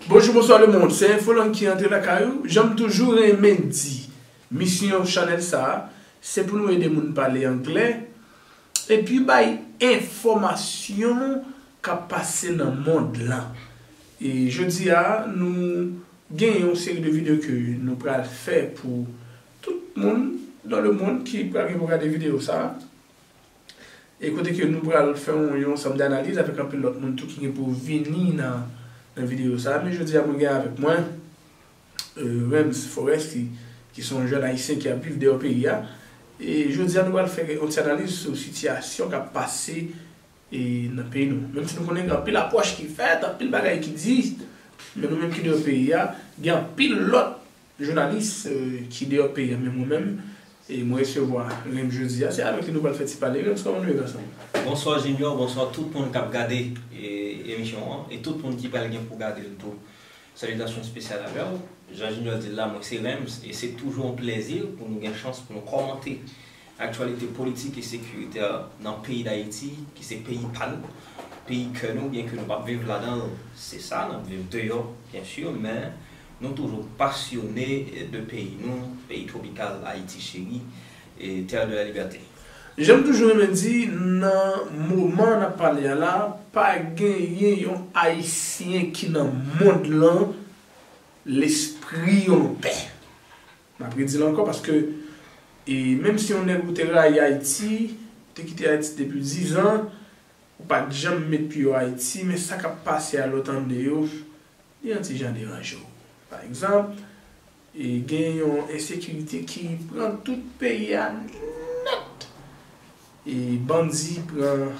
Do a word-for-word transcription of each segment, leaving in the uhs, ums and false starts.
Bonjou, bonswa lemonn, se Enfolang ki antre lakay ou. Jan m toujou renmen di, misyon chanèl sa a, se pou nou ede moun pale anglè, epi bay enfòmasyon k ap pase nan mond lan. E jodi a, nou gen yon seri de videyo ke nou pral fè pou tout moun dans le monde ki pral gen pou gade videyo sa a. E kote ke nou pral fè yon, yon ansanm de analiz avèk anpil lòt moun tou ki gen pou vini nan, nan videyo sa a. Men jodi a, mwen gen avèk mwen, euh, Rems Forest, ki, ki se yon jèn ayisyen ki ap viv deyò peyi a. E jodi a, nou pral fè yon ti analiz sou sitiyasyon k ap pase, e, nan peyi nou. Menm si nou konnen gen anpil apwòch ki fèt, anpil bagay ki di, men nou menm ki deyò peyi a, gen anpil lòt jounalis, euh, ki deyò peyi a, men mwen menm, e mwen resevwa Rems jodi a, se avèk li nou pral fè ti pale. Rems, kòman nou ye, gason? Bonswa Junior, bonswa tout moun k ap gade, e, emisyon an, e tout moun ki pral gen pou gade l tou. Salitasyon espesyal avè w. Jan Junior di l la, mwen se Rems, e se toujou yon plèzi pou nou gen chans pou nou kòmante aktyalite politik e sekiritè nan peyi Dayiti, ki se peyi pa nou, peyi kè nou, byenke nou p ap viv ladan l, se sa, n ap viv deyò, byen si, men nou toujou pasyone de peyi nou, peyi twopikal Ayiti cheri, e terre de la liberté. Jan m toujou renmen di, nan moman n ap pale a la, pa genyen yon Ayisyen ki nan mond lan lespri yo anpè. M ap redi l ankò paske, e, menm si yon nèg ou te rayi Ayiti, ou te kite Ayiti depi diz an, ou pa t janm met pye w Ayiti, men sa k ap pase a lè w tande yo, li yon ti jan deranje w. Pa egzanp, e, gen yon ensekirite ki pran tout peyi a nèt. E bandi pran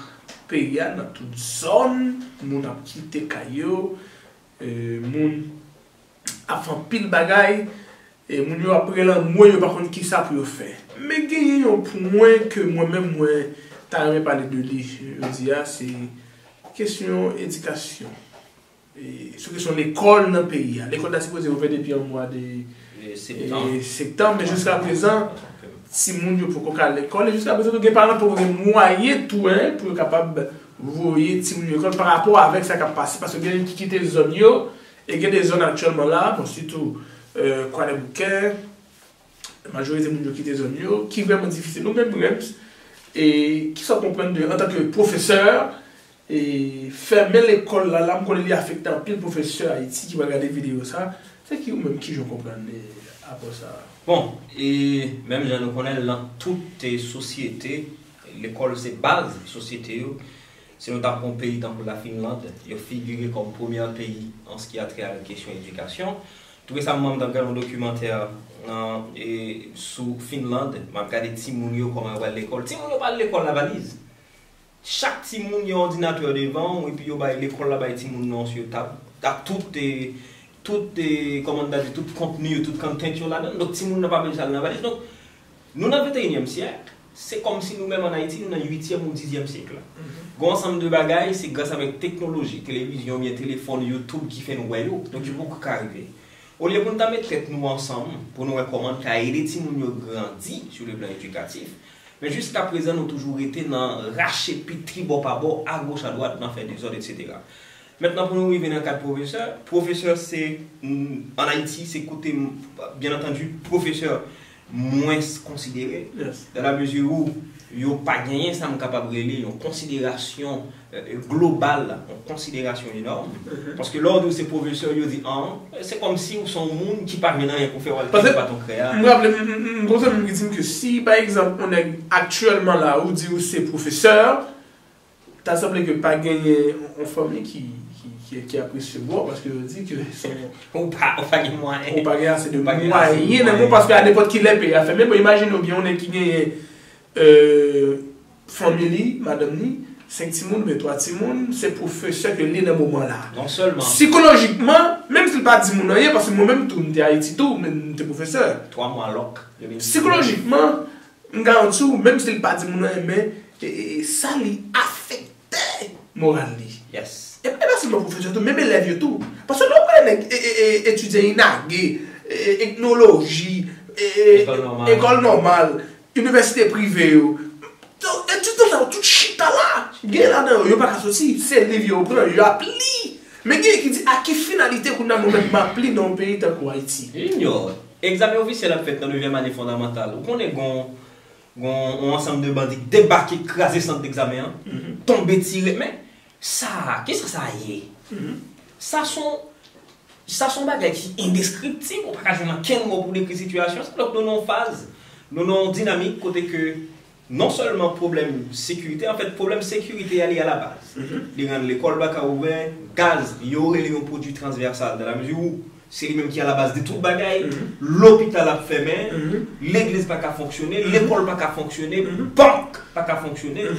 peyi a nan tout zòn, moun ap kite kay yo, e, moun ap fè anpil bagay, e moun yo ap rele anmwe, yo pa konn kisa pou yo fè. Men genyen yon pwen ke mwen menm mwen ta renmen pale de li jodi a, se kesyon edikasyon. E, sou kesyon lekòl nan peyi a. Lekòl ta sipoze ouvè depi an mwa de, e, septanm, men jiska prezan, timoun yo poko ka lekòl, e jiska prezan tou gen paran poko gen mwayen tou, en, pou yo kapab voye timoun yo lekòl pa rapò avèk sa k ap pase, paske gen ki kite zòn yo, e gen de zòn aktyèlman la, bon, sitou, e, Kwadèboukè, majorite moun yo kite zòn yo, ki vrèman difisil. Ou menm, Rems, e kisa w konprann de, antanke pwofesè, e fèmen lekòl la, la, m konnen li afekte anpil pwofesè Ayiti ki va gade videyo sa. Se ki ou menm, kijan w konprann, e, apò sa a? Bon, e menm jan nou konnen l, nan tout, e, sosyete, lekòl se baz sosyete yo. Si nou ta pran yon peyi tankou Lafinland, yo figire kòm premyè peyi an ce qui a trait avec kesyon edikasyon. Tou resaman, m t ap gade yon dokimantè, e, sou Finland, m ap gade timoun yo, kòman yo pral lekòl. Timoun yo pral lekòl la valiz. Chak timoun gen yon òdinatè devan w, epi yo bay lekòl la, bay timoun nan sou tab, ak tout, e, tout, e, kòman n ta di, tout kontni yo, tout content yo ladan. Donk, timoun nan pa bezwen al nan valiz. Donk, nou nan venteyinyèm syèk, se kòmsi nou menm ann Ayiti, nou nan uityèm ou dizyèm syèk la. Gen yon ansanm de bagay, se gras avèk teknoloji, televizyon, oubyen telefòn, YouTube ki fè n wè yo. Donk, yo poko ka rive. Olye pou n ta met tèt nou ansanm, pou nou wè kòman n ka ede timoun yo grandi sou le plan edikatif, men jiska prezan, nou toujou rete nan rache pit tribò pa bò, agoch adwat, nan fè dezòd, etsetera. Mentnan, pou nou rive nan kad pwofesè, pwofesè se, mm, ann Ayiti, se kote, m, byen antandi, pwofesè mwens konsidere, dans la mesure où yo pa genyen sa m kapab rele yon konsiderasyon, e, global, yon konsiderasyon enòm. Paske lè w di w se pwofesè, yo di, an, se kòmsi ou se yon moun ki pa jwenn anyen pou fè, w al kenbe baton krè a. M raple, m, m, m, m gon zanmi m ki di m ke si, pa egzanp, yon nèg aktyèlman la, ou di w se pwofesè, ta sanble ke pa genyen yon fanmi ki, ki, ki, ki apresye w, paske yo di ke se yon, ou pa, ou pa gen mwayen, ou pa gen ase de mwayen nan men w, paske a nenpòt ki lè peyi a fèmen. Bon, imajine w byen, yon nèg ki genyen, e, fanmi li, madanm li, senk timoun, oubyen twa timoun, se pwofesè ke li nan moman la. Non sèlman. Sikolojikman, menm si l pa di moun anyen, paske mwen menm tou, m te Ayiti tou, men m te pwofesè. Twa mwa lòk. Sikolojikman, m garanti w, menm si l pa di moun anyen, men, e, e, sa li afekte moral li. Yes. E pa, e pa sèlman pwofesè tou, menm elèv yo tou. Paske lè w wè nèg, e, e, e, etidyan inage, e, e, etnoloji, e, e, ekòl nòmal, inivèsite prive yo. Donk, etidyan sa yo tout chita la. Gen ladan yo, yo pa ka soti. Se liv yo pran, yo ap li. Men gen ki di, a ki finalite kounye a nou mèt m ap li nan yon peyi tankou Ayiti? Junior, egzamen ofisyèl ap fèt nan nevyèm ane fondamantal. Ou konnen gon, gon yon ansanm de bandi k debake, kraze sant degzamen an, tonbe tire. Men, sa, kisa sa ye? Sa son, sa son bagay ki endeskriptib, ou pa ka jwenn ankenn mo pou dekri sitiyasyon sa. Donk, nou nan yon faz, nou nan yon dinamik kote ke non sèlman pwoblèm sekirite, anfèt, pwoblèm sekirite a li alabaz. Li rann lekòl pa ka ouvè, gaz, yo rele yon pwodui transvèsal, dans la mesure où se li menm ki alabaz de tout bagay, lopital ap fèmen, legliz pa ka fonksyone, lekòl pa ka fonksyone, bank pa ka fonksyone.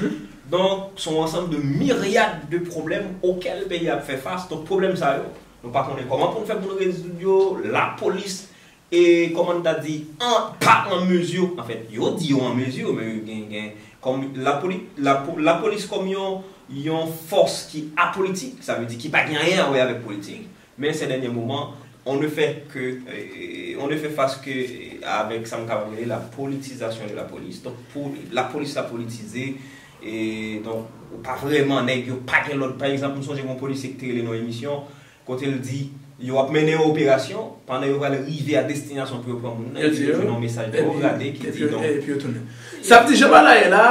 Donk, se yon ansanm de miryad de pwoblèm okèl peyi a ap fè fas. Donk, pwoblèm sa yo, nou pa konnen kòman pou n fè pou n rezoud yo, lapolis, e kòman n ta di, an, pa an mezi, anfèt, yo di yo an mezi, men yo gen, gen, kòm lapoli-, lapo-, lapolis kòm yon, yon fòs ki apolitik, sa vle di ki pa gen anyen a wè avèk politik, men ces derniers moments, on ne fait que, euh, on ne fait face que, euh, avec sa m kapab rele la politisation de la police. Donk, pou, lapolis la politize, e donk, ou pa vrèman, nèg yo pa gen lòd. Pa egzanp, m sonje yon polisye ki te rele nan yon emisyon, kote l di, yo ap mennen yon operasyon, pandan yo pral rive a destinasyon pou yo pran moun nan, yo di yo jwenn yon mesaj de wo grade ki di, donk, epi yo tounen. Sa vle di, jan bagay la ye la,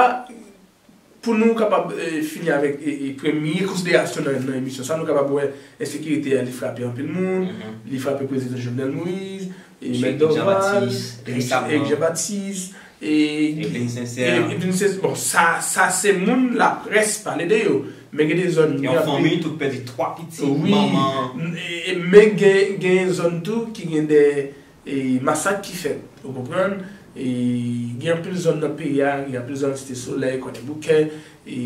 pou nou kapab, eh, fini avèk, eh, eh, premye konsiderasyon nan, nan emisyon sa, nou kapab wè ensekirite a, li frape anpil moun, li frape prezidan Jovenel Moïse, e Mèt Dorval, Eric Jean Baptiste, e Evelyn Sincère. Evelyn Sincère. Bon, sa, sa se moun laprès pale de yo. Men gen de zòn, gen yon fanmi tou k pèdi twa pitit, manman. E, e, men gen, gen zòn tou ki gen de, e, masak ki fèt, ou konprann? E, gen anpil zòn nan peyi a, gen anpil zòn Site Solèy, Kwadèboukè, e,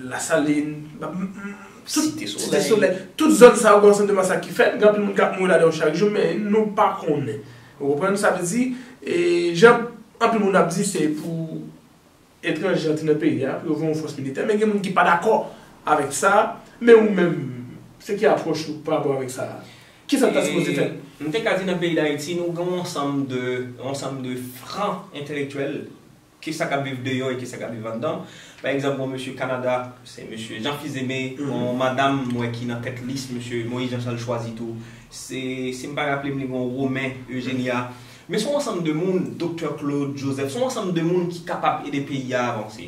Lasalin, ba, m, m, tout Site Solèy. Site Solèy. Tout zòn sa yo, gen ansanm de masak ki fèt, gen anpil moun k ap mouri ladan yo chak jou, men nou pa konnen. Ou konprann? Sa vle di, e, jan anpil moun ap di, se pou etranje antre nan peyi a, pou yo voye yon fòs militè, men gen moun ki pa dakò avèk sa, men ou menm, se ki apwòch ou pa rapò avèk sa? Kisa n ta sipoze fè? E, m te ka di nan peyi Dayiti, nou gen yon ansanm de, yon ansanm de fran entelektyèl, ki sa k ap viv deyò e ki sa k ap viv anndan. Pa egzanp, gon mesye Kanada, se mesye Jean Fils-Aimé, gon madanm, m wè, ki nan tèt lis, mesye Moïse Jean Charles Choisy tou. Se, si m pa raple m, li gon Romain Eugenia. Men se yon ansanm de moun, Doktè Claude Joseph, se yon ansanm de moun ki kapab ede peyi a avanse.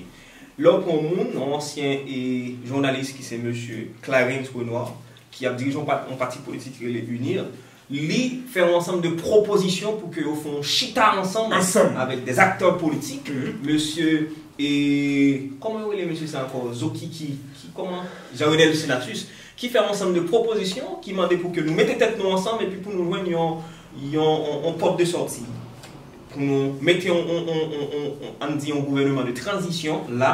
Lè w pran yon moun, yon ansyen, e, jounalis ki se mesye Clarens Renois, ki ap dirije yon pa-, yon pati politik ki rele UNIR, li fè yon ansanm de pwopozisyon pou ke yo fè yon chita ansanm avèk des acteurs politiques, mesye, e, kòman yo rele mesye sa ankò? Zokiki, ki, kòman? Jean Renel Senatus, ki fè yon ansanm de pwopozisyon ki mande pou ke nou mete tèt nou ansanm epi pou nou jwenn yon, yon, yon, yon pòt de sòti. Pou nou mete yon, yon, yon, yon, yon, ann di yon gouvèneman de tranzisyon la,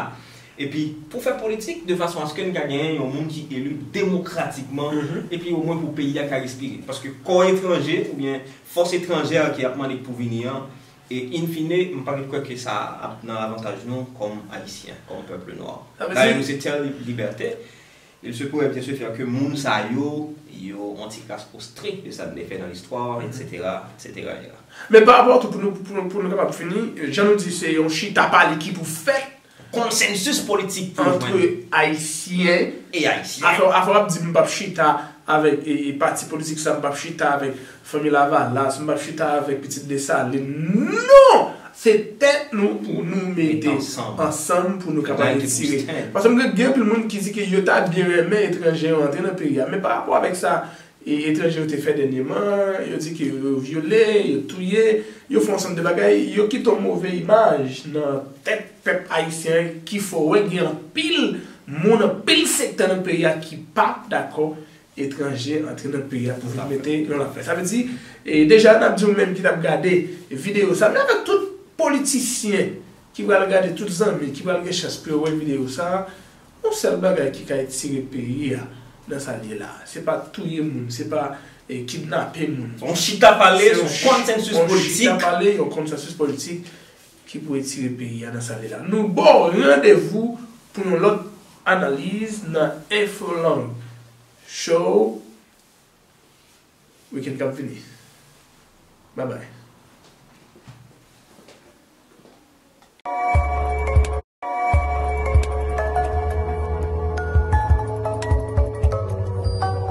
epi pou fè politik de fason aske n ka genyen yon moun ki eli demokratikman, epi omwen pou peyi a ka respire. Paske kò etranje oubyen fòs etranjè ki ap mande pou vini an, e in fine, m pa ret kwè ke sa ap nan avantaj nou kòm Ayisyen, kòm pèp nwa. Dayè, nou se tè libète. Il se pourrait bien se faire que moun sa yo, yo yon ti kras pwostre de sa n te fè nan listwa, etsetera, etsetera. Men pa rapò tou pou nou, pou nou, pou nou kapab fini, jan nou di, se yon chita pale ki pou fèt. Konsansis politik pou jwenn. Antre Ayisyen. E Ayisyen. Afè, afè w ap di m p ap chita avèk, e, e, pati politik sa, m p ap chita avèk fanmi Lavalas, m p ap chita avèk pitit Desalin. Non! Se tèt nou pou nou mete ansanm pou nou kapab retire. Paske m gen, gen anpil moun ki di ke yo ta byen renmen etranje yo antre nan peyi a. Men pa rapò avèk sa, e, etranje yo te fè dènyèman, yo di ke yo vyole, yo touye, yo fè yon ansanm de bagay, yo kite yon move imaj nan tèt pèp ayisyen ki fè w wè gen anpil moun, anpil sektè nan peyi a ki pa dakò etranje antre nan peyi a pou vin mete yon lapè. Sa vle di, e, deja n ap di ou menm ki t ap gade videyo sa, men avèk tout politisyen ki pral gade, tout zanmi ki pral gen chans pou yo wè videyo sa, yon sèl bagay ki ka etire peyi a nan sa l ye la. Se pa touye moun, se pa, e, kidnape moun. Se yon chita pale, se yon konsansis politik. Se yon chita pale, yon konsansis politik ki pou etire peyi a nan sa l ye la. Nou ba w randevou pou yon lòt analiz nan Infolang Show wikenn k ap vini. Babay.